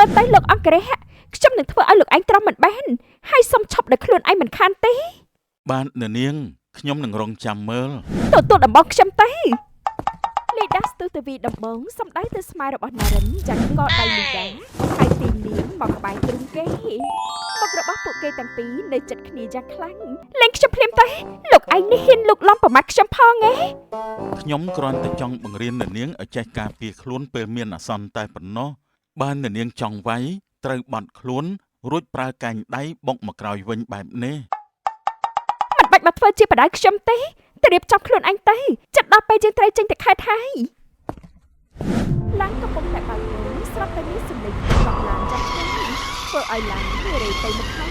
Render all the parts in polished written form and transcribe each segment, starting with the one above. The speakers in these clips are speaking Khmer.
លទៅលោកអង្គរៈខ្ញុំនឹងធ្វើឲ្យលោកឯងទ្រាំមិនបានហើយសុំឈប់ដោយខ្លួនឯងមិនខានទេ បានអ្នកនាងខ្ញុំនឹងរងចាំមើល ទទួលដំបងខ្ញុំទៅលីដាស្ទុះទៅវីដំបងសំដៅទៅស្មារបស់ណារិនយ៉ាងកដៃលីដាហើយទីនាងមកក្បែរទ្រូងគេមុខរបស់ពួកគេទាំងពីរនៅចិត្តគ្នាយ៉ាងខ្លាំងលែងខ្ញុំភ្លាមទៅលោកឯងនេះហ៊ានលុកលំប្រមាថខ្ញុំផងឯង ខ្ញុំគ្រាន់តែចង់បង្រៀនអ្នកនាងឲ្យចេះការពារខ្លួនពេលមានអាសន្នតែប៉ុណ្ណោះបើអ្នកនាងចង់វាយត្រូវបាត់ខ្លួនរួចប្រើកែងដៃបុកមកក្រោយវិញបែបនេះ មិនបាច់មកធ្វើជាបដៅខ្ញុំទេទៅរៀបចំខ្លួនឯងទៅចិត្តដល់ពេលយើងត្រូវចេញទៅខេត្តហើយឡានកំពុងតែបើកលងស្រាប់តែមានសំឡេងកង់ឡានចាំឆ្ងាយធ្វើឲ្យឡានរេទៅម្ខាង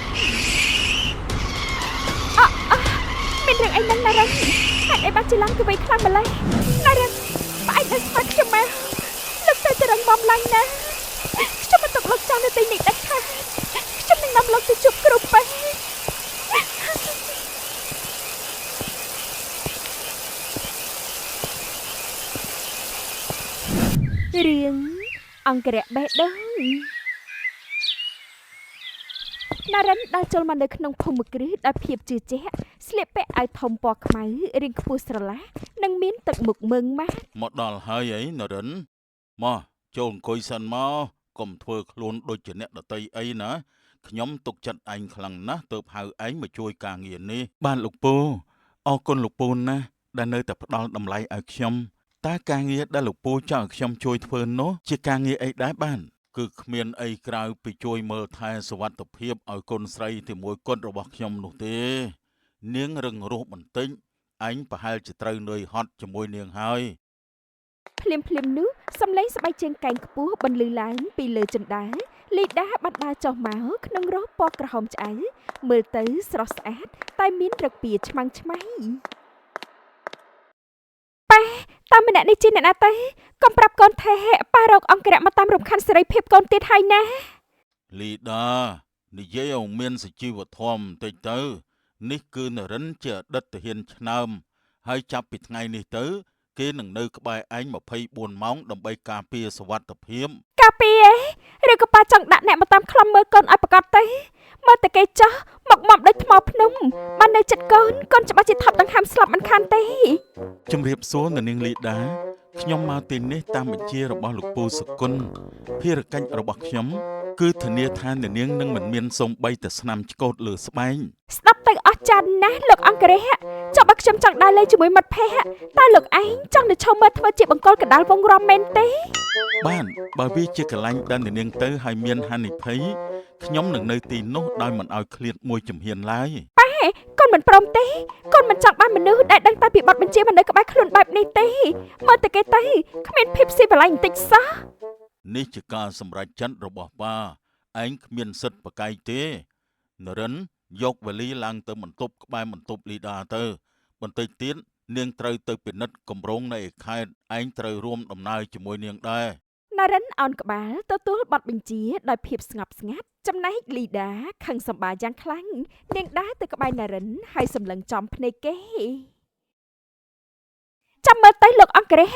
អអមានរឿងអីនឹងណារិនហេតុអីបានជាឡានគឺវៃខ្លាំងម្ល៉េះណារិនផ្អែកនៅស្មាខ្ញុំមកលើកទៅទៅរឹងបំឡាញ់ណាខ្ញុំមិនទុកលោកចោលនៅទីនេះដាច់ខាតខ្ញុំនឹងនាំលោកទៅជួបគ្រូពេទ្យ រឿងអង្គរៈបេះដូងណារិនដើរចូលមកនៅក្នុងភូមិគ្រឹះដោយភាពជឿជាក់ស្លៀកពាក់អាវធំពណ៌ខ្មៅរាងខ្ពស់ស្រឡះនិងមានទឹកមុខមឹងម៉ាស់ មកដល់ហើយអីនរិនមកចូលអង្គុយសិនមកកុំធ្វើខ្លួនដូចជាអ្នកដតីអីណាខ្ញុំទុកចិត្តឯងខ្លាំងណាស់ទើបហៅឯងមកជួយការងារនេះបានលោកពូអរគុណលោកពូណាស់ដែលនៅតែផ្ដល់តម្លៃឲ្យខ្ញុំតើការងារដែលលោកពូចង់ឲ្យខ្ញុំជួយធ្វើនោះជាការងារអីដែរបានគឺគ្មានអីក្រៅពីជួយមើលថែសុវត្ថិភាពឲ្យកូនស្រីទីមួយគត់របស់ខ្ញុំនោះទេនាងរឹងរូសបន្តិចឯងប្រហែលជាត្រូវនឿយហត់ជាមួយនាងហើយ ភ្លាមភ្លាមនោះសំឡេងស្បែកជើងកែងខ្ពស់បន្លឺឡើងពីលើជណ្ដើរលីដាបានដើរចុះមកក្នុងរោមពណ៌ក្រហមឆ្អៅមើលទៅស្រស់ស្អាតតែមានរឹកពីឆ្មាំងឆ្មៃប៉ាតាមម្នាក់នេះជាអ្នកណាទៅកុំប្រាប់កូនថាប៉ារកអង្គរៈមកតាមរំខានសេរីភាពកូនទៀតហើយណា លីដានិយាយឲ្យមានសុជីវធម៌បន្តិចទៅនេះគឺនរិនជាអតីតទាហានឆ្នើមហើយចាប់ពីថ្ងៃនេះទៅគេនឹងនៅក្បែរឯង24ម៉ោងដើម្បីការពារសុវត្ថិភាព កាពីឯឬក៏ប៉ាចង់ដាក់អ្នកមកតាមខ្លំមើលកូនឲ្យប្រកាសទៅមើលតែគេចោះមកមកដូចថ្មភ្នំបាននៅចិត្តកូនកូនច្បាស់ជាថប់ដង្ហើមស្លាប់មិនខានទេ ជំរាបសួរនៅនាងលីដាខ្ញុំមកទីនេះតាមបញ្ជារបស់លោកពូសុគន្ធភារកិច្ចរបស់ខ្ញុំគឺធានាថាអ្នកនាងនឹងមិនមានសូម្បីតែស្នាមឆ្កូតលើស្បែក ស្ដាប់ទៅអស់ចាន់ណាស់លោកអង្គរៈចុះបើខ្ញុំចង់ដើរលេងជាមួយមិត្តភ័ក្តិតើលោកឯងចង់នៅឈរមើលធ្វើជាបង្គោលកណ្ដាលវងរំមែនទេ បានបើវាជាកន្លែងដែលអ្នកនាងទៅហើយមានហានិភ័យខ្ញុំនឹងនៅទីនោះដោយមិនឲ្យឃ្លាតមួយជំហានឡើយ ប៉ែកូនមិនព្រមទេកូនមិនចង់បានមនុស្សដែលដឹងតែពីបទបញ្ជាមកនៅក្បែរខ្លួនបែបនេះទេមើលតែគេទៅគ្មានភាពស៊ីវិល័យបន្តិចសោះ នេះជាការសម្រេចចិត្តរបស់ប៉ាឯងគ្មានសិទ្ធិប្រកែកទេនរិនយកវេលីឡើងទៅបន្ទប់ក្បែរបន្ទប់លីដាទៅបន្តិចទៀតនាងត្រូវទៅពិនិត្យគម្រោងនៅឯខេត្តឯងត្រូវរួមដំណើរជាមួយនាងដែរ ណារិនអោនក្បាលទទួលបទបញ្ជាដោយភាពស្ងប់ស្ងាត់ចំណែកលីដាខឹងសម្បាយ៉ាងខ្លាំងនាងដើរទៅក្បែរណារិនហើយសម្លឹងចំភ្នែកគេចាំមើលទៅលោកអង្គរៈ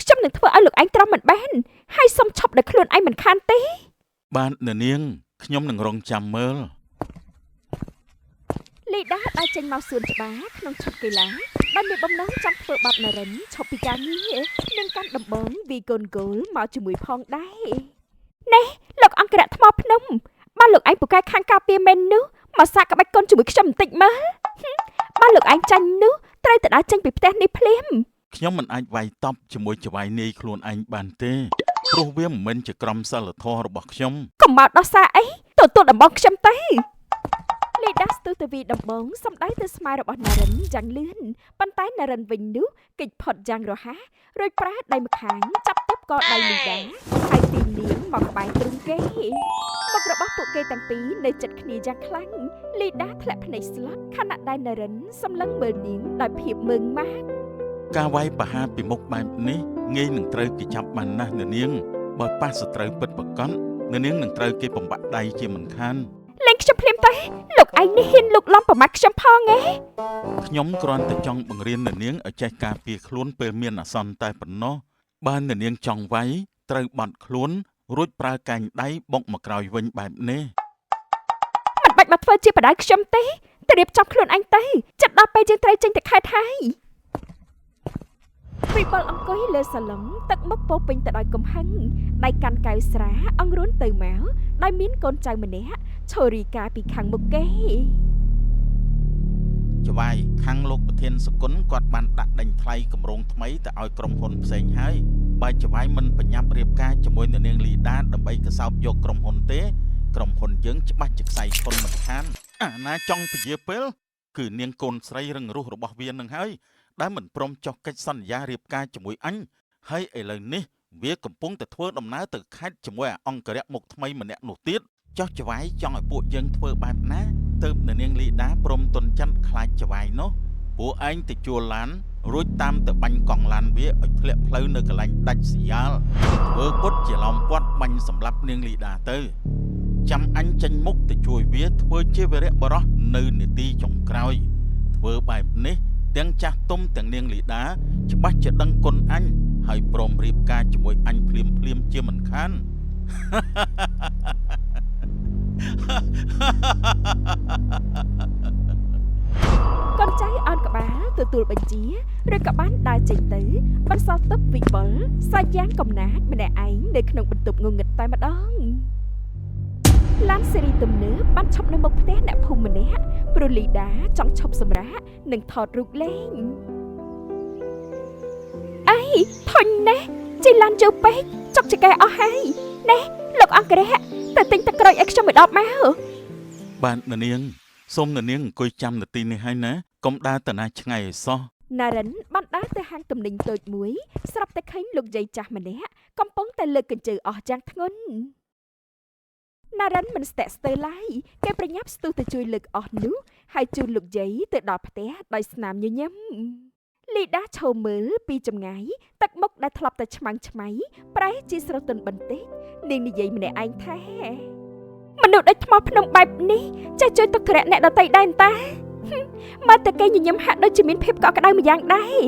ខ្ញុំនឹងធ្វើឲ្យលោកឯងទ្រាំមិនបានហើយសុំឈប់ដោយខ្លួនឯងមិនខានទេ បានអ្នកនាងខ្ញុំនឹងរងចាំមើល លីដាដើរចេញមកសួនច្បារក្នុងឈុតកីឡាបានមានបំណងចង់ធ្វើបាបណារិនឈប់ពីការងារនិងកាន់ដំបងវីកូនគោលមកជាមួយផងដែរណែលោកអង្គរៈថ្មភ្នំបើលោកឯងពូកែខាងការពារមែននោះមកសាកក្បាច់កូនជាមួយខ្ញុំបន្តិចមើលបើលោកឯងចាញ់នោះត្រូវតែដើរចេញពីផ្ទះនេះភ្លាម ខ្ញុំមិនអាចវាយតប់ជាមួយចៅហ្វាយនាយខ្លួនឯងបានទេព្រោះវាមិនមែនជាក្រមសីលធម៌របស់ខ្ញុំ កុំមកដោះសារអីទទួលដំបងខ្ញុំទៅលីដាស្ទុះទៅវីដំបងសំដៅទៅស្មារបស់ណារិនយ៉ាងលឿនប៉ុន្តែណារិនវិញនោះគេចផុតយ៉ាងរហ័សរួចប្រើដៃម្ខាងចាប់ទប់កដៃលីដាហើយទីនាងមកក្បែរទ្រូងគេមុខរបស់ពួកគេទាំងពីរនៅចិត្តគ្នាយ៉ាងខ្លាំងលីដាធ្លាក់ភ្នែកស្លុតខណៈដែលណារិនសម្លឹងមើលនាងដោយភាពមឹងម៉ាត់ ការវាយប្រហារពីមុខបែបនេះងាយនឹងត្រូវគេចាប់បានណាស់អ្នកនាងបើប៉ះសត្រូវពិតប្រាកដអ្នកនាងនឹងត្រូវគេបំបាក់ដៃជាមិនខាន លេងខ្ញុំភ្លាមទៅលោកឯងនេះហ៊ានលុកលំប្រមាថខ្ញុំផងឯង ខ្ញុំគ្រាន់តែចង់បង្រៀនអ្នកនាងឲ្យចេះការពារខ្លួនពេលមានអាសន្នតែប៉ុណ្ណោះបើអ្នកនាងចង់វាយត្រូវបាត់ខ្លួន រួចប្រើកែងដៃបុកមកក្រោយវិញបែបនេះ មិនបាច់មកធ្វើជាបដៅខ្ញុំទេទៅរៀបចំខ្លួនឯងទៅចិត្តដល់ពេលយើងត្រូវចេញទៅខេត្តហើយវិបុលអង្គុយលើសាឡុងទឹកមុខពោរពេញទៅដោយកំហឹងដៃកាន់កែវស្រាអង្រួនទៅមកដោយមានកូនចៅម្នាក់ឈររីកាពីខាងមុខគេ ចវាយខាងលោកប្រធានសគុណគាត់បានដាក់ដេញថ្លៃគម្រោងថ្មីទៅឲ្យក្រុមហ៊ុនផ្សេងហើយបើចវាយមិនប្រញាប់រៀបការជាមួយនៅនាងលីដាដើម្បីកសោបយកក្រុមហ៊ុនទេក្រុមហ៊ុនយើងច្បាស់ជាខ្សែធនមិនខានអាណាចង់ពជាពេលគឺនាងកូនស្រីរឹងរូសរបស់វានឹងហើយដែលមិនព្រមចុះកិច្ចសន្យារៀបការជាមួយអញហើយឥឡូវនេះវាកំពុងតែធ្វើដំណើរទៅខេត្តជាមួយអាអង្គរៈមុខថ្មីម្នាក់នោះទៀតចោះចវាយចង់ឲ្យពួកយើងធ្វើបែបណា ទៅនៅនាងលីដាព្រមទុនចិនខ្លាចចវាយនោះពួកឯងទៅជួលឡានរួចតាមទៅបាញ់កង់ឡានវាឲ្យធ្លាក់ផ្លូវនៅកន្លែងដាច់ស្រយាលធ្វើពុតជាឡោមពាត់បាញ់សម្លាប់នាងលីដាទៅចាំអញចេញមុខទៅជួយវាធ្វើជាវីរៈបរោះនៅនាទីចុងក្រោយធ្វើបែបនេះទាំងចាស់ទុំទាំងនាងលីដាច្បាស់ជាដឹងគុណអញហើយព្រមរៀបការជាមួយអញភ្លាមភ្លាមជាមិនខាន កូនចៅអោនក្បាលទទួលបញ្ជាឬក៏បានដើរចេញទៅបន្សល់ទុកវិបុលសាច់យ៉ាងកំណាចម្នាក់ឯងនៅក្នុងបន្ទប់ងងឹតតែម្ដងឡានស៊េរីទំនើបបានឈប់នៅមុខផ្ទះអ្នកភូមិម្នាក់ព្រោះលីដាចង់ឈប់សម្រាកនិងថតរូបលេងអីធុញណាស់ជិះឡានយូរពេកចុកចកេះអស់ហើយណែលោកអង្គរៈទៅទិញទឹកក្រូចឲ្យខ្ញុំមួយដបមក បាទននាងសូមននាងអង្គុយចាំនាទីនេះហើយណាកុំដើរទៅណាឆ្ងាយឲ្យសោះ ណារិនបានដើរទៅហាងទំនិញតូចមួយស្រាប់តែឃើញលោកយាយចាស់ម្នាក់កំពុងតែលើកកញ្ជើអស់យ៉ាងធ្ងន់ណារិនមិនស្ទាក់ស្ទើរឡើយគេប្រញាប់ស្ទុះទៅជួយលើកអស់នោះហើយជូនលោកយាយទៅដល់ផ្ទះដោយស្នាមញញឹមលីដាឈរមើលពីចម្ងាយទឹកមុខដែលធ្លាប់តែឆ្មាំងឆ្មៃប្រែជាស្រទន់បន្តិចនាងនិយាយម្នាក់ឯងថាមនុស្សដូចថ្មភ្នំបែបនេះចេះជួយទុក្ខរៈអ្នកដទៃដែរតា មើលតែគេញញឹមហាក់ដូចជាមានភាពកក់ក្ដៅម្យ៉ាងដែរ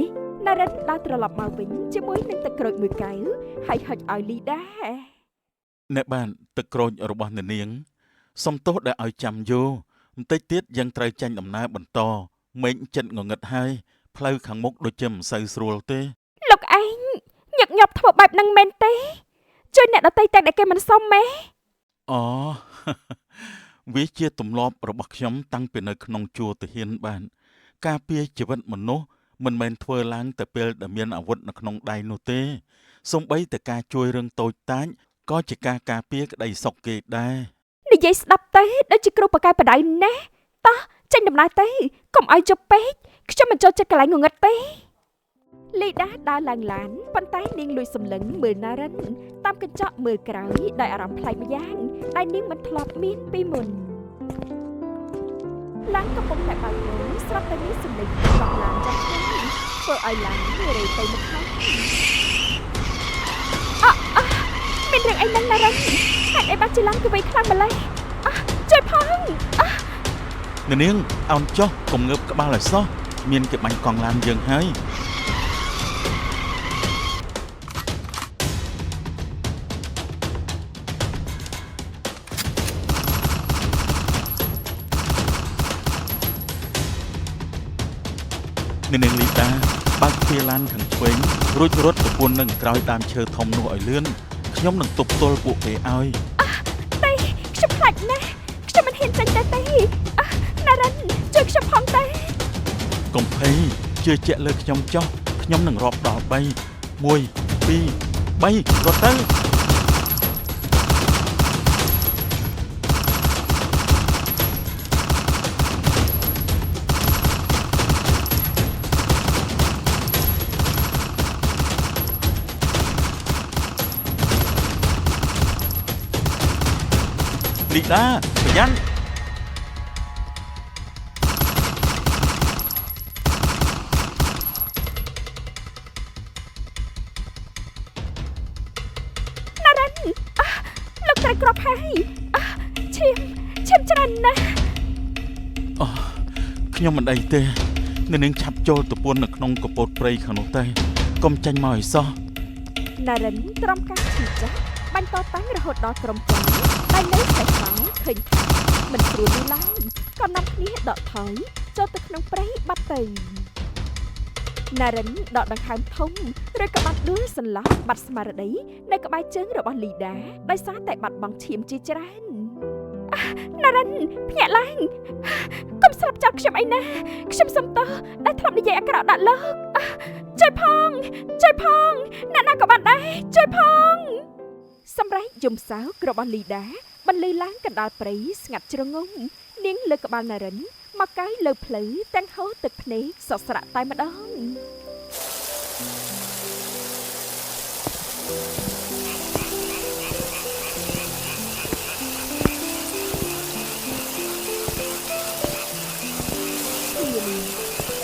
ណារិនដើរត្រឡប់មកវិញជាមួយនឹងទឹកក្រូចមួយកែវហើយហុចឲ្យលីដា អ្នកបានទឹកក្រូចរបស់អ្នកនាងសុំទោសដែលឲ្យចាំយូរបន្តិចទៀតយើងត្រូវចេញដំណើរបន្តមេឃចិត្តងងឹតហើយផ្លូវខាងមុខដូចជាមិនសូវស្រួលទេ លោកឯងញឹកញាប់ធ្វើបែបហ្នឹងមែនទេជួយអ្នកដទៃតែដែលគេមិនសមម៉េះ អូ វាជាទម្លាប់របស់ខ្ញុំតាំងពីនៅក្នុងជួរទាហានបាន ការពារជីវិតមនុស្សមិនមែនធ្វើឡើងតែពេលដែលមានអាវុធនៅក្នុងដៃនោះទេសូម្បីតែការជួយរឿងតូចតាចក៏ជាការការពារក្តីសុខគេដែរ និយាយស្ដាប់ទៅដូចជាគ្រូបកកែបដៅណាស់តោះចេញដំណើរទៅកុំឲ្យជប់ពេកខ្ញុំមិនចូលចិត្តកន្លែងងងឹតទេលីដាដើរឡើងឡានប៉ុន្តែនាងលួចសម្លឹងមើលណារិនតាមកញ្ចក់មើលក្រោយដោយអារម្មណ៍ប្លែកម្យ៉ាងដែលនាងមិនធ្លាប់មានពីមុនឡានកំពុងតែបើកលយស្រាប់តែមានសំឡេងកង់ឡានយ៉ាងខ្លាំងធ្វើឲ្យឡានរេទៅមុខខ្លាំងអអមានរឿងអីហ្នឹងណារិនហេតុអីបានជាឡានគេវៃខ្លាំងម្ល៉េះអជួយផង អ្នកនាងអោនចុះកុំងើបក្បាលឲ្យសោះមានគេបាញ់កង់ឡានយើងហើយអ្នកនាងលីដាបើកទ្វារឡានខាងឆ្វេងរួចរត់ប្រពន្ធនឹងក្រោយដើមឈើធំនោះឲ្យលឿនខ្ញុំនឹងទប់ទល់ពួកគេឲ្យ ទេខ្ញុំខ្លាចណាស់ខ្ញុំមិនហ៊ានចេញទៅទេអះណារិនជួយខ្ញុំផងទេ កុំភ័យជឿជាក់លើខ្ញុំចុះខ្ញុំនឹងរាប់ដល់3 1 2 3រត់ទៅលីដាប្រយ័ត្ន ណារិនអះលោកត្រូវក្របហើយអះឈាមឈាមច្រើនណាស់ អូខ្ញុំមិនអីទេអ្នកនាងឆាប់ចូលទៅពួននៅក្នុងកពតព្រៃខាងនោះទៅកុំចាញ់មកឲ្យសោះ ណារិនត្រំការឈឺចាប់ បាញ់តតាំងរហូតដល់ក្រុមចោរដែលនៅសេសសល់ឃើញថាមិនស្រួលនោះឡើយក៏នាំគ្នាដកថយចូលទៅក្នុងព្រៃបាត់ទៅណារិនដកដង្ហើមធំឬក៏បាត់ដួលសន្លប់បាត់ស្មារតីនៅក្បែរជើងរបស់លីដាដោយសារតែបាត់បង់ឈាមជាច្រើនណារិនភ្ញាក់ឡើងកុំស្លាប់ចោលខ្ញុំអីណាខ្ញុំសុំទោសដែលធ្លាប់និយាយអាក្រក់ដាក់លោកជួយផងជួយផងអ្នកណាក៏បានដែរជួយផងសម្រែកយំសោករបស់លីដាបន្លឺឡើងកណ្ដាលព្រៃស្ងាត់ជ្រងំនាងលើកក្បាលណារិនមកកាយលើផ្លូវទាំងហូរទឹកភ្នែកសស្រាក់តែម្ដង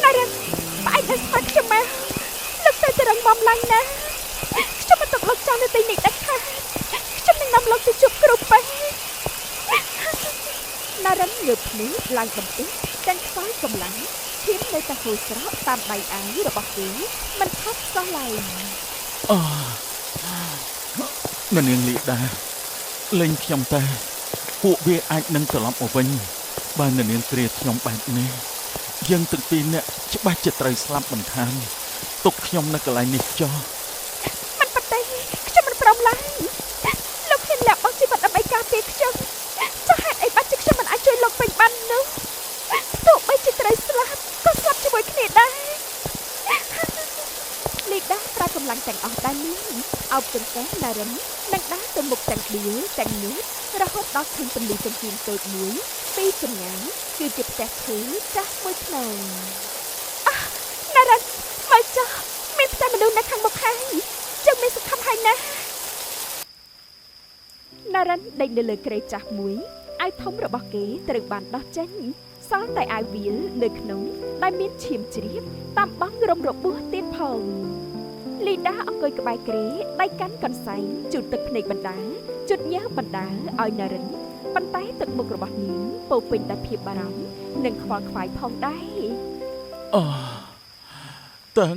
ណារិនផ្អែកនៅស្មាខ្ញុំមកលោកទៅតែរងបំឡើងណាខ្ញុំមិនទុកលោកចោលនៅទីនេះដាច់ខាតខ្ញុំនឹងនាំលោកទៅជួបគ្រូពេទ្យណារិនងើបភ្នែកឡើងបន្តិចទាំងខ្សោយកម្លាំងឈាមនៅតែហូរស្រក់តាមដៃអាវរបស់គេមិនថប់សោះឡើយអូនាងលីដាលេងខ្ញុំតែពួកវាអាចនឹងត្រឡប់មកវិញបើនាងគ្រាខ្ញុំបែបនេះយើងទាំងពីរនាក់ច្បាស់ជាត្រូវស្លាប់មិនខានទុកខ្ញុំនៅកន្លែងនេះចុះមិនប៉ទេខ្ញុំមិនព្រមឡើយលោកហ៊ានលះបង់ជីវិតដើម្បីការពារខ្ញុំចុះហេតុអីបានជាខ្ញុំមិនអាចជួយលោកពេញបាននោះទោះបីជាត្រូវស្លាប់ក៏ស្លាប់ជាមួយគ្នាដែរលីដាប្រើកម្លាំងទាំងអស់ដែលមានអោបចង្កេះណារិននិងដើរទៅមុខទាំងដៀលទាំងញើសរហូតដល់ឃើញពន្លឺចង្គៀងតូចមួយពីចម្ងាយគឺជាផ្ទះឈើចាស់មួយខ្នងណារិនមើលចុះមានផ្ទះមនុស្សនៅខាងមុខហើយចឹងមានសង្ឃឹមហើយណាណារិនដេកនៅលើគ្រែចាស់មួយអាវធំរបស់គេត្រូវបានដោះចេញសល់តែអាវវាលនៅក្នុងដែលមានឈាមជ្រាបតាមបង់រំរបួសទៀតផងលីដាអង្គុយក្បែរគ្រែដៃកាន់កន្សែងជូតទឹកភ្នែកបណ្ដាជូតញើសបណ្ដាឲ្យណារិនប៉ុន្តែទឹកមុខរបស់នាងពោពេញដោយភាពបារម្ភនិងខ្វល់ខ្វាយផងដែរអូតើ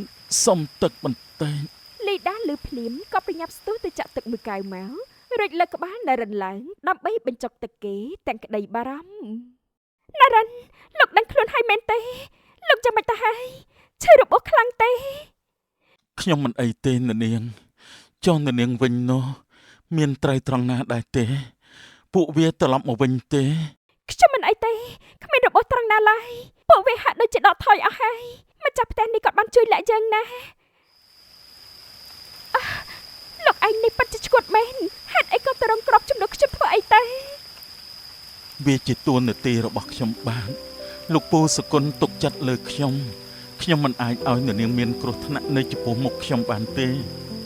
សុំទឹកបន្តិចលីដាលឺភ្លាមក៏ប្រញាប់ស្ទុះទៅចាក់ទឹកមួយកែវមករួចលើកក្បាលណារិនឡើងដើម្បីបញ្ចុកទឹកគេទាំងក្តីបារម្ភណារិនលោកដឹងខ្លួនហើយមែនទេលោកចាំមិនទៅហើយឈឺរបួសខ្លាំងទេខ្ញុំមិនអីទេនាងចុះនាងវិញនោះមានត្រូវត្រង់ណាដែរទេពួកវាត្រឡប់មកវិញទេខ្ញុំមិនអីទេគ្មានរបួសត្រង់ណាឡើយពួកវាហាក់ដូចជាដកថយអស់ហើយម្ចាស់ផ្ទះនេះក៏បានជួយលាក់យើងណាលោកឯងនេះពិតជាឆ្កួតមែនហេតុអីក៏ទៅរងក្របជំនួសខ្ញុំធ្វើអីទេវាជាតួនាទីរបស់ខ្ញុំបានលោកពូសកុនទុកចិត្តលើខ្ញុំខ្ញុំមិនអាចឲ្យនាងមានគ្រោះថ្នាក់នៅចំពោះមុខខ្ញុំបានទេ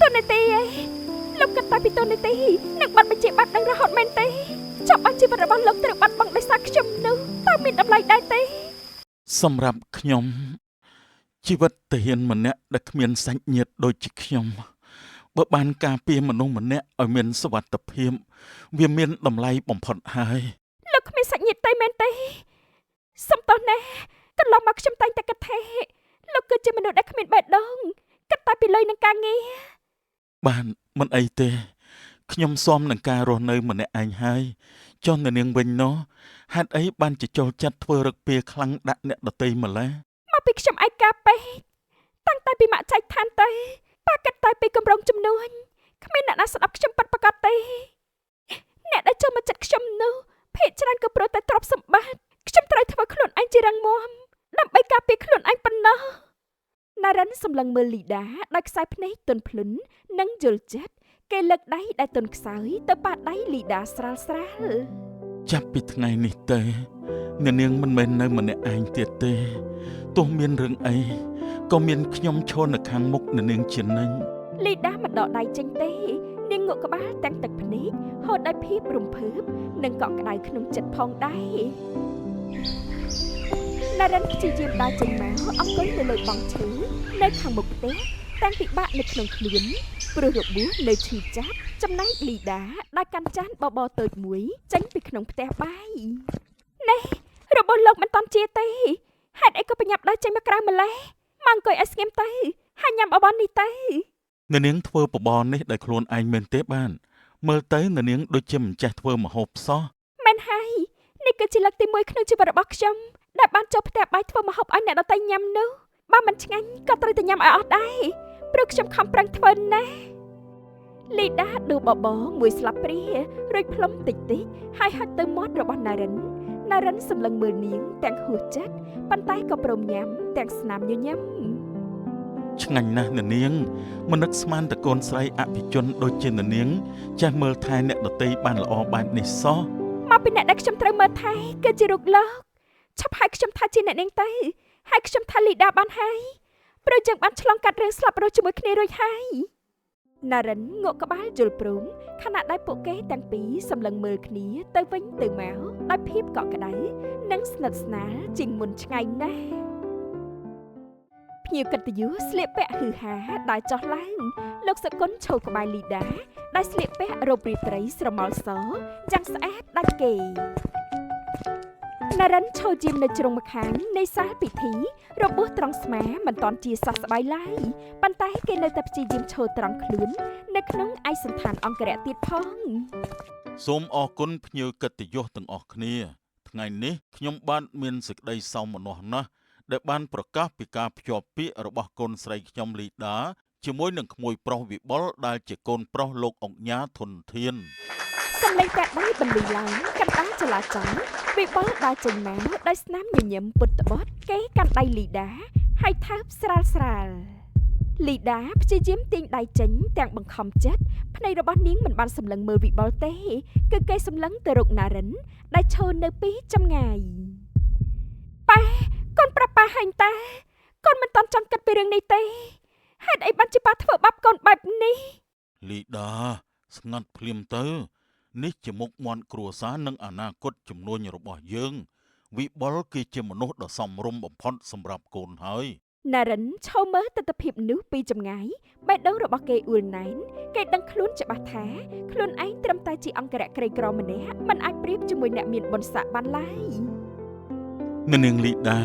តួនាទីឯងលោកគិតតែពីតួនាទីនិងបាត់បញ្ជាបែបនឹងរហូតមែនទេចប់បានជីវិតរបស់លោកត្រូវបាត់បង់ដោយសារខ្ញុំនោះតើមានតម្លៃដែរទេសម្រាប់ខ្ញុំជីវិតទាហានម្នាក់ដែលគ្មានសាច់ញាតិដូចជាខ្ញុំបើបានការពារមនុស្សម្នាក់ឲ្យមានសុវត្ថិភាពវាមានតម្លៃបំផុតហើយលោកគ្មានសាច់ញាតិទេមែនទេសុំទោសណាកន្លងមកខ្ញុំតែងតែគិតថាលោកគឺជាមនុស្សដែលគ្មានបេះដូងគិតតែពីលុយនិងការងារបានមិនអីទេខ្ញុំស៊ាំនឹងការរស់នៅម្នាក់ឯងហើយចុះនៅនាងវិញនោះហេតុអីបានជាចូលចិត្តធ្វើរឹកពៀខ្លាំងដាក់អ្នកដទៃម្ល៉េះមកពីខ្ញុំឯកាពេកតាំងតែពីម៉ាក់ចែកឋានទៅប៉ាគិតតែពីកម្រងចំនួនគ្មានអ្នកណាស្ដាប់ខ្ញុំពិតប្រាកដទេអ្នកដែលចូលមកចិត្តខ្ញុំនោះភាគច្រើនក៏ព្រោះតែទ្រព្យសម្បត្តិខ្ញុំត្រូវធ្វើខ្លួនឯងជារឹងមាំដើម្បីការពារខ្លួនឯងប៉ុណ្ណោះណារិនសម្លឹងមើលលីដាដោយខ្សែភ្នែកទន់ភ្លន់និងយល់ចិត្តគេលើកដៃដែលទន់ខ្សោយទៅប៉ះដៃលីដាស្រាលស្រាលចាប់ពីថ្ងៃនេះទៅនាងមិនមែននៅម្នាក់ឯងទៀតទេទោះមានរឿងអីក៏មានខ្ញុំឈរនៅខាងមុខនាងជានិច្ចលីដាមិនដកដៃចេញទេនាងងក់ក្បាលទាំងទឹកភ្នែកហូរដោយភាពរំភើបនិងកក់ក្ដៅក្នុងចិត្តផងដែរណារិនព្យាយាមដើរចេញមកអង្គុយនៅលើបង់ឈើនៅខាងមុខផ្ទះទាំងពិបាកនៅក្នុងខ្លួនព្រោះរបួសនៅឈឺចាប់ចំណែកលីដាដែលកាន់ចានបបរតូចមួយចេញពីក្នុងផ្ទះបាយនេះរបស់លោកមិនតាន់ជាទេហេតុអីក៏ប្រញាប់ដើរចេញមកក្រៅម្ល៉េះមកអង្គុយឲ្យស្ងៀមទៅហើយញ៉ាំបបរនេះទៅ នាងធ្វើបបរនេះដោយខ្លួនឯងមែនទេបាន មើលទៅននាងដូចជាមិនចេះធ្វើម្ហូបសោះ មែនហើយនេះគឺជាលើកទី1ក្នុងជីវិតរបស់ខ្ញុំដែលបានចូលផ្ទះបាយធ្វើម្ហូបឲ្យអ្នកដទៃញ៉ាំនោះបើមិនឆ្ងាញ់ក៏ត្រូវតែញ៉ាំឲ្យអស់ដែរព្រោះខ្ញុំខំប្រឹងធ្វើណាស់លីដាដួសបបរមួយស្លាបព្រារួចផ្លុំតិចតិចហើយហុចទៅមាត់របស់ណារិនណារិនសម្លឹងមើលនាងទាំងហួសចិត្តប៉ុន្តែក៏ព្រមញ៉ាំទាំងស្នាមញញឹម ឆ្ងាញ់ណាស់ននាងមិននឹកស្មានតកូនស្រីអភិជនដូចជាននាងចេះមើលថែអ្នកដទៃបានល្អបែបនេះសោះ មកពីអ្នកដែលខ្ញុំត្រូវមើលថែគឺជារូបលោកឆាប់ហៅខ្ញុំថាជាអ្នកនាងទៅហៅខ្ញុំថាលីដាបានហើយព្រោះយើងបានឆ្លងកាត់រឿងស្លាប់រស់ជាមួយគ្នារួចហើយណារិនងក់ក្បាលយល់ព្រមខណៈដែលពួកគេទាំងពីរសម្លឹងមើលគ្នាទៅវិញទៅមកដោយភាពកក់ក្ដៅនិងស្និទ្ធស្នាលជាងមុនឆ្ងាយណាស់ភ្ញៀវកិត្តិយសស្លៀកពាក់ហ៊ឺហាដើរចុះឡើងលោកសកុនឈរក្បែរលីដាដែលស្លៀកពាក់រ៉ូបរាត្រីស្រមោលសយ៉ាងស្អាតដាច់គេណារិនឈរយាមនៅជ្រុងម្ខាងនៃសាលពិធីរបួសត្រង់ស្មាមិនទាន់ជាសះស្បើយឡើយប៉ុន្តែគេនៅតែព្យាយាមឈរត្រង់ខ្លួននៅក្នុងឯកសណ្ឋានអង្គរៈទៀតផង សូមអរគុណភ្ញៀវកិត្តិយសទាំងអស់គ្នាថ្ងៃនេះខ្ញុំបាទមានសេចក្តីសោមនស្សណាស់ដែលបានប្រកាសពីការភ្ជាប់ពាក្យរបស់កូនស្រីខ្ញុំលីដាជាមួយនឹងក្មួយប្រុសវិបុលដែលជាកូនប្រុសលោកអុកញ៉ាធនធាន សំឡេងតែដៃបន្លឺឡើងកណ្ដាលចលាចលវិបុលដើរចេញមកដោយស្នាមញញឹមពុតត្បុតគេកាន់ដៃលីដាហើយថើបស្រាលស្រាលលីដាព្យាយាមទាញដៃចេញទាំងបង្ខំចិត្តភ្នែករបស់នាងមិនបានសម្លឹងមើលវិបុលទេគឺគេសម្លឹងទៅរកណារិនដែលឈរនៅពីចម្ងាយប៉ាកូនប្រាប់ប៉ាហើយតាកូនមិនតន់ចង់គិតពីរឿងនេះទេហេតុអីបានជាប៉ាធ្វើបាបកូនបែបនេះ លីដាស្ងាត់ភ្លាមទៅនេះជាមុខមាត់គ្រួសារនិងអនាគតជំនួញរបស់យើងវិបុលគឺជាមនុស្សដ៏សមរម្យបំផុតសម្រាប់កូនហើយ ណារិនឈរមើលទិដ្ឋភាពនោះពីចម្ងាយបេះដូងរបស់គេអួលណែនគេដឹងខ្លួនច្បាស់ថាខ្លួនឯងត្រឹមតែជាអង្គរៈក្រីក្រម្នាក់មិនអាចប្រៀបជាមួយអ្នកមានបុណ្យស័ក្តិបានឡើយ ននាងលីដា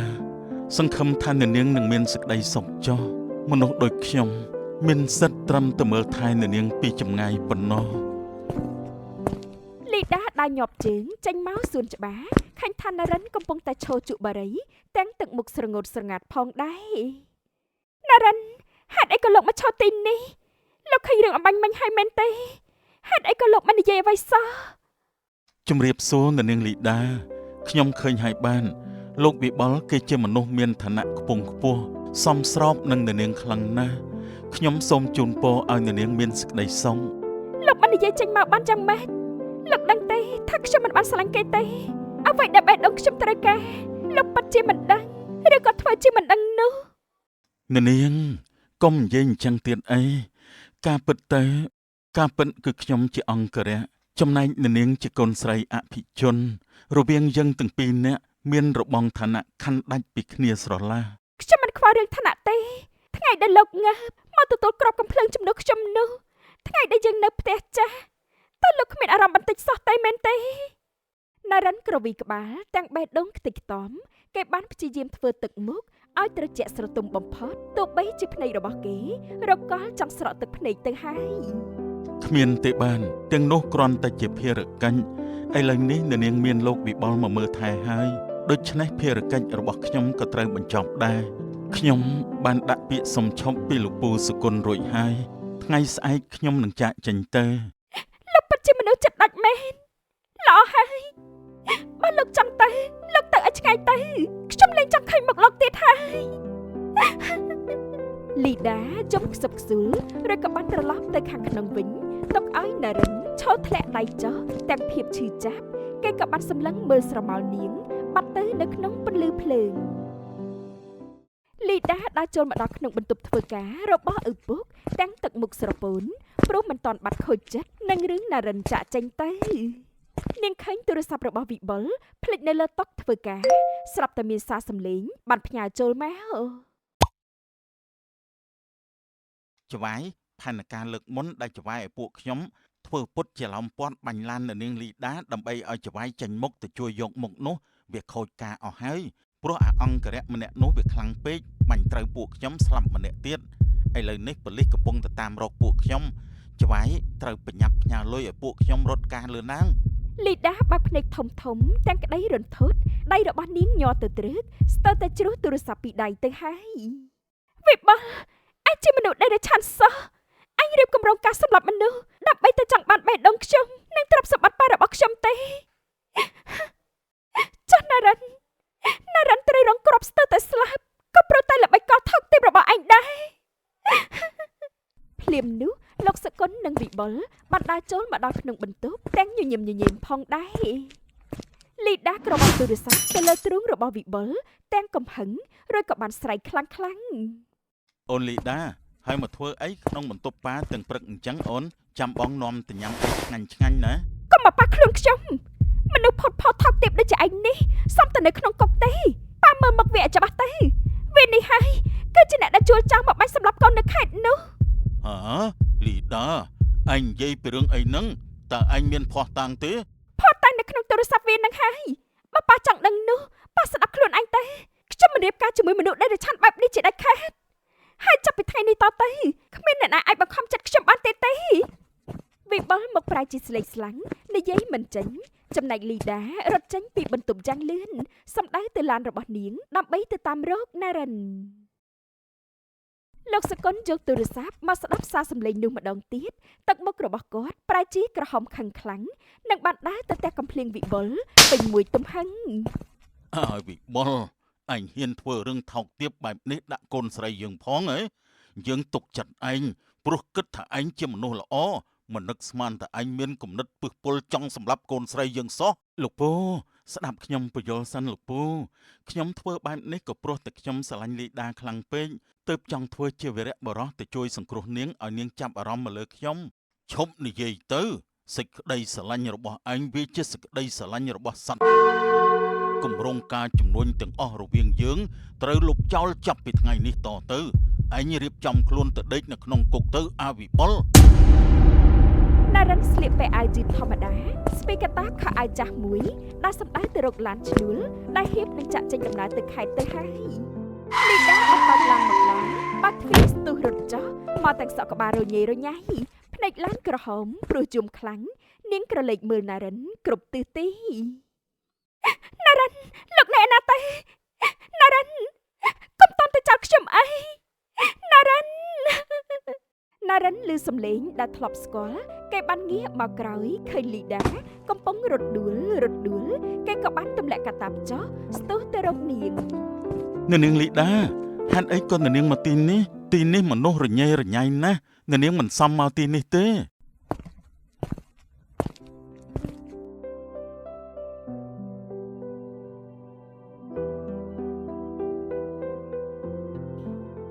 សង្ឃឹមថាននាងនឹងមានសេចក្តីសុខចុះមនុស្សដូចខ្ញុំមានសិទ្ធិត្រឹមតែមើលថែននាងពីចម្ងាយប៉ុណ្ណោះ លីដាដើរញាប់ជើងចេញមកសួនច្បារឃើញថាណារិនកំពុងតែឈរជក់បារីទាំងទឹកមុខស្រងូតស្រងាត់ផងដែរណារិនហេតុអីក៏លោកមកឈរទីនេះលោកឃើញរឿងអំបញ្ញមិញហើយមែនទេហេតុអីក៏លោកមិននិយាយអ្វីសោះ ជំរាបសួរននាងលីដាខ្ញុំឃើញហើយបានលោកវិបុលគេជាមនុស្សមានឋានៈខ្ពង់ខ្ពស់សមស្របនឹងននាងខ្លាំងណាស់ខ្ញុំសូមជូនពរឲ្យននាងមានសេចក្តីសុខ លោកមិននិយាយចេញមកបានយ៉ាងម៉េចលោកដឹងទេថាខ្ញុំមិនបានស្រឡាញ់គេទេអ្វីដែលបេះដូងខ្ញុំត្រូវការលោកពិតជាមិនដឹងឬក៏ធ្វើជាមិនដឹងនោះ ននាងកុំនិយាយអញ្ចឹងទៀតអីការពិតទៅការពិតគឺខ្ញុំជាអង្គរៈចំណែកននាងជាកូនស្រីអភិជនរវាងយើងទាំងពីរនាក់មានរបងឋានៈខណ្ឌដាច់ពីគ្នាស្រឡះ ខ្ញុំមិនខ្វល់រឿងឋានៈទេថ្ងៃដែលលោកងើបមកទទួលគ្រាប់កំភ្លើងជំនួសខ្ញុំនោះថ្ងៃដែលយើងនៅផ្ទះចាស់តើលោកគ្មានអារម្មណ៍បន្តិចសោះទេមែនទេណារិនក្រវីក្បាលទាំងបេះដូងខ្ទេចខ្ទាំគេបានព្យាយាមធ្វើទឹកមុខឲ្យត្រជាក់ស្រទុំបំផុតទោះបីជាភ្នែករបស់គេរកលចង់ស្រក់ទឹកភ្នែកទៅហើយ គ្មានទេបានទាំងនោះគ្រាន់តែជាភារកិច្ចឥឡូវនេះននាងមានលោកវិបុលមកមើលថែហើយដូច្នេះភារកិច្ចរបស់ខ្ញុំក៏ត្រូវបញ្ចប់ដែរខ្ញុំបានដាក់ពាក្យសុំឈប់ពីលោកពូសុគន្ធរួចហើយថ្ងៃស្អែកខ្ញុំនឹងចាកចេញទៅ លោកពិតជាមនុស្សចិត្តដាច់មែនល្អហើយបើលោកចង់ទៅលោកទៅឲ្យឆ្ងាយទៅខ្ញុំលែងចង់ឃើញមុខលោកទៀតហើយលីដាយំខ្សឹបខ្សួលឬក៏បានត្រឡប់ទៅខាងក្នុងវិញទុកឲ្យណារិនឈរធ្លាក់ដៃចុះទាំងភាពឈឺចាប់គេក៏បានសម្លឹងមើលស្រមោលនាងបាត់ទៅនៅក្នុងពន្លឺភ្លើងលីដាដើរចូលមកដល់ក្នុងបន្ទប់ធ្វើការរបស់ឪពុកទាំងទឹកមុខស្រពោនព្រោះមិនទាន់បាត់ខូចចិត្តនឹងរឿងណារិនចាក់ចេញទៅនាងឃើញទូរស័ព្ទរបស់វិបុលភ្លេចនៅលើតុធ្វើការស្រាប់តែមានសារសំឡេងបានផ្ញើចូលមក ចវាយផែនការលើកមុនដែលចវាយឲ្យពួកខ្ញុំធ្វើពុតជាឡំពាត់បាញ់ឡាននៅនាងលីដាដើម្បីឲ្យចវាយចេញមុខទៅជួយយកមុខនោះវាខូចការអស់ហើយព្រោះអាអង្គរៈម្នាក់នោះវាខ្លាំងពេកបាញ់ត្រូវពួកខ្ញុំស្លាប់ម្នាក់ទៀតឥឡូវនេះប៉ូលីសកំពុងតែតាមរកពួកខ្ញុំ ចៅហ្វាយត្រូវប្រញាប់ផ្ញើលុយឲ្យពួកខ្ញុំរត់ការលឿនណាង លីដាបើកភ្នែកធំធំទាំងក្តីរន្ធត់ដៃរបស់នាងញ័រទៅទ្រើកស្ទើរតែជ្រុះទូរស័ព្ទពីដៃទៅហើយវិបុលឯងជាមនុស្សដែលរឆានសោះអញរៀបគម្រោងការសម្លាប់មនុស្សដើម្បីតែចង់បានបេះដូងខ្ញុំនិងទ្រព្យសម្បត្តិប៉ារបស់ខ្ញុំទេចុះណារិនណារិនត្រូវរងគ្រាប់ស្ទើរតែស្លាប់ក៏ព្រោះតែល្បិចកលថោកទាបរបស់ឯងដែរភ្លាមនោះលោកសកុននិងវិបុលបានដើរចូលមកដល់ក្នុងបន្ទប់ទាំងញញឹមញញែមផងដែរលីដាក្រវ៉ាត់ទូរស័ព្ទទៅលើទ្រូងរបស់វិបុលទាំងកំហឹងរួចក៏បានស្រែកខ្លាំងៗ អូនលីដាហើយមកធ្វើអីក្នុងបន្ទប់ប៉ាទាំងព្រឹកអញ្ចឹងអូនចាំបងនាំទៅញ៉ាំអីឆ្ងាញ់ឆ្ងាញ់ណា កុំមកប៉ះខ្លួនខ្ញុំមនុស្សផុតផុសថោកទាបដូចជាឯងនេះសំតែនៅក្នុងគុកទេប៉ាមើលមុខវាឲ្យច្បាស់ទៅវានេះហើយគឺជាអ្នកដែលជួលចោលមកបាញ់សម្លាប់កូននៅខេត្តនោះ ហ៎លីដាអញនិយាយពីរឿងអីហ្នឹងតើអញមានភ័ស្តុតាងទេ ផុតតែនៅក្នុងទូរស័ព្ទវានឹងហើយបើប៉ាចង់ដឹងនោះប៉ាស្ដាប់ខ្លួនឯងទៅខ្ញុំមិនរៀបការជាមួយមនុស្សដែលរឆានបែបនេះជាដាច់ខាតហើយចាប់ពីថ្ងៃនេះតទៅគ្មានអ្នកណាអាចបង្ខំចិត្តខ្ញុំបានទេទេវិបុលមកប្រែជាស្លេកស្លាំងនិយាយមិនចេញចំណែកលីដារត់ចេញពីបន្ទប់យ៉ាងលឿនសម្ដៅទៅឡានរបស់នាងដើម្បីទៅតាមរកណារិនលោកសកុនយកទូរស័ព្ទមកស្ដាប់សារសំឡេងនោះម្ដងទៀតទឹកមុខរបស់គាត់ប្រែជាក្រហមខឹងខ្លាំងនិងបានដើរទៅផ្ទះកំភ្លៀងវិបុលពេញមួយទំហឹង អើយវិបុលអញហ៊ានធ្វើរឿងថោកទាបបែបនេះដាក់កូនស្រីយើងផងហ៎យើងទុកចិត្តឯងព្រោះគិតថាឯងជាមនុស្សល្អមិននឹកស្មានថាឯងមានគំនិតពឹសពុលចង់សម្លាប់កូនស្រីយើងសោះលោកពូស្ដាប់ខ្ញុំពយល់សិនលោកពូខ្ញុំធ្វើបែបនេះក៏ព្រោះតែខ្ញុំស្រឡាញ់លីដាខ្លាំងពេកទើបចង់ធ្វើជាវីរៈបុរសទៅជួយសង្គ្រោះនាងឲ្យនាងចាប់អារម្មណ៍មកលើខ្ញុំឈប់និយាយទៅសេចក្តីស្រឡាញ់របស់ឯងវាជាសេចក្តីស្រឡាញ់របស់សត្វ គម្រោងការចំនួនទាំងអស់រវាងយើងត្រូវលុបចោលចាប់ពីថ្ងៃនេះតទៅឯងរៀបចំខ្លួនទៅដេកនៅក្នុងគុកទៅអាវិបុល ណារិនស្លៀកពាក់អាវយឺតធម្មតាស្ពីកតាខោអាវចាស់មួយដែលសម្ដៅទៅរកឡានឈ្នួលដែលហៀបនឹងចាក់ចេញដំណើរទៅខេត្តទៅហើយលីដាបានបើកឡានមកដល់បើកទ្វារស្ទុះរត់ចុះមកទាំងសក់ក្បាលរញ៉េរញ៉ៃភ្នែកឡានក្រហមព្រោះយំខ្លាំងនាងក្រឡេកមើលណារិនគ្រប់ទិសទីណារិនលោកណែណាទេណារិនកុំតន់ទៅចោលខ្ញុំអីណារិនណារិនឮសំឡេងដែលធ្លាប់ស្គាល់គេបានងាកមកក្រោយឃើញលីដាកំពុងរត់ដួលរត់ដួលគេក៏បានទម្លាក់កាតាបចុះស្ទុះទៅរកនាង នៅនាងលីដាហេតុអីក៏នៅនាងមកទីនេះទីនេះមនុស្សរញ៉េរញ៉ៃណាស់នៅនាងមិនសមមកទីនេះទេ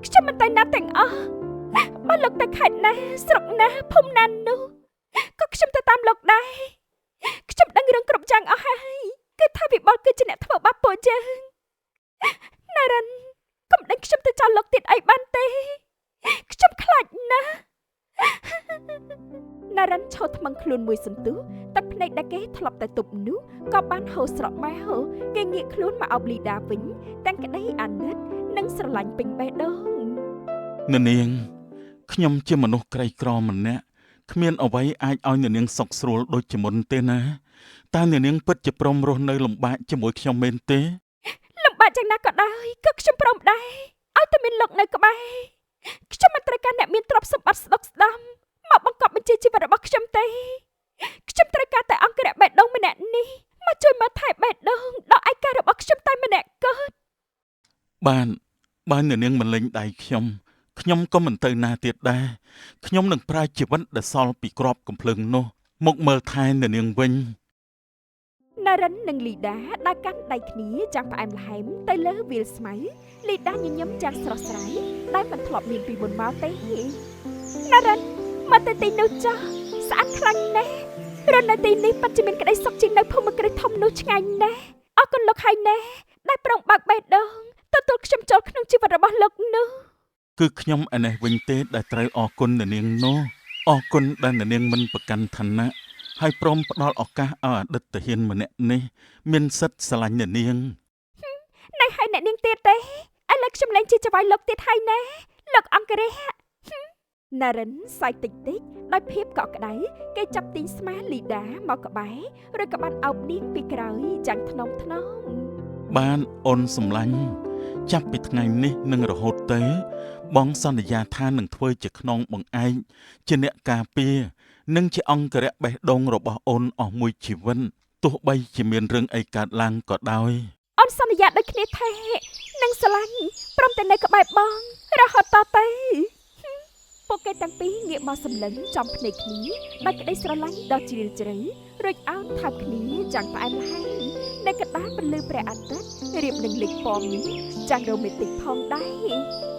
ខ្ញុំមិនទៅណាទាំងអស់បើលោកទៅខេត្តណាស្រុកណាភូមិណានោះក៏ខ្ញុំទៅតាមលោកដែរខ្ញុំដឹងរឿងគ្រប់យ៉ាងអស់ហើយគឺថាវិបុលគឺជាអ្នកធ្វើបាបពួកយើងណារិនកុំដឹងខ្ញុំទៅចោលលោកទៀតអីបានទេខ្ញុំខ្លាចណាស់ណារិនឈរថ្មឹងខ្លួនមួយសន្ទុះទឹកភ្នែកដែលគេធ្លាប់តែទប់នោះក៏បានហូរស្រក់មកគេងាកខ្លួនមកអោបលីដាវិញទាំងក្តីអាណិតនិងស្រឡាញ់ពេញបេះដូង នៅនាងខ្ញុំជាមនុស្សក្រីក្រម្នាក់គ្មានអ្វីអាចឲ្យនៅនាងសុខស្រួលដូចជាមុនទេណាតើនៅនាងពិតជាព្រមរស់នៅលំបាកជាមួយខ្ញុំមែនទេ លំបាកយ៉ាងណាក៏ដោយក៏ខ្ញុំព្រមដែរឲ្យតែមានលោកនៅក្បែរខ្ញុំមិនត្រូវការអ្នកមានទ្រព្យសម្បត្តិស្ដុកស្ដំមកបង្កប់បញ្ជាជីវិតរបស់ខ្ញុំទេខ្ញុំត្រូវការតែអង្គរៈបេះដូងម្នាក់នេះមកជួយមើលថែបេះដូងដល់ឯការបស់ខ្ញុំតែម្នាក់គត់ បានបើអ្នកនាងមិនលេងដៃខ្ញុំខ្ញុំក៏មិនទៅណាទៀតដែរខ្ញុំនឹងប្រើជីវិតដែលសល់ពីក្របកំភ្លើងនោះមកមើលថែអ្នកនាងវិញ ណារិននិងលីដាដើរកាន់ដៃគ្នាយ៉ាងផ្អែមល្ហែមទៅលើវាលស្មៅលីដាញញឹមយ៉ាងស្រស់ស្រាយដែលមិនធ្លាប់មានពីមុនមកទេណារិនមកទៅទីនោះចុះស្អាតខ្លាំងណាស់រស់នៅទីនេះពិតជាមានក្តីសុខជាងនៅភូមិគ្រឹះធំនោះឆ្ងាយណាស់អរគុណលោកហើយណាស់ដែលប្រងបើកបេះដូងទទួលខ្ញុំចូលក្នុងជីវិតរបស់លោកនោះ គឺខ្ញុំឯនេះវិញទេដែលត្រូវអរគុណអ្នកនាងនោះអរគុណដែលអ្នកនាងមិនប្រកាន់ឋានៈហើយព្រមផ្ដល់ឱកាសឲ្យអតីតទាហានម្នាក់នេះមានសិទ្ធិស្រឡាញ់អ្នកនាង ណែហើយអ្នកនាងទៀតទេឥឡូវខ្ញុំលែងជាចៅហ្វាយលោកទៀតហើយណាលោកអង្គរៈ ណារិនសើចតិចតិចដោយភាពកក់ក្ដៅគេចាប់ទាញស្មាលីដាមកក្បែរឬក៏បានអោបនាងពីក្រោយយ៉ាងថ្នមថ្នម បានអូនសម្លាញ់ចាប់ពីថ្ងៃនេះនឹងរហូតទៅ បងសន្យាថានឹងធ្វើជាខ្នងបង្អែកជាអ្នកការពារនិងជាអង្គរៈបេះដូងរបស់អូនអស់មួយជីវិតទោះបីជាមានរឿងអីកើតឡើងក៏ដោយ អូនសន្យាដូចគ្នាថានឹងស្រឡាញ់ព្រមទាំងនៅក្បែរបងរហូតតទៅពួកគេទាំងពីរងាកមកសម្លឹងចំភ្នែកគ្នាដោយក្តីស្រឡាញ់ដ៏ជ្រាលជ្រៅរួចអោនថើបគ្នាយ៉ាងផ្អែមល្ហែមនៅកណ្ដាលពន្លឺព្រះអាទិត្យរៀបនឹងលេចពណ៌មាសយ៉ាងរ៉ូមែនទិកផងដែរ។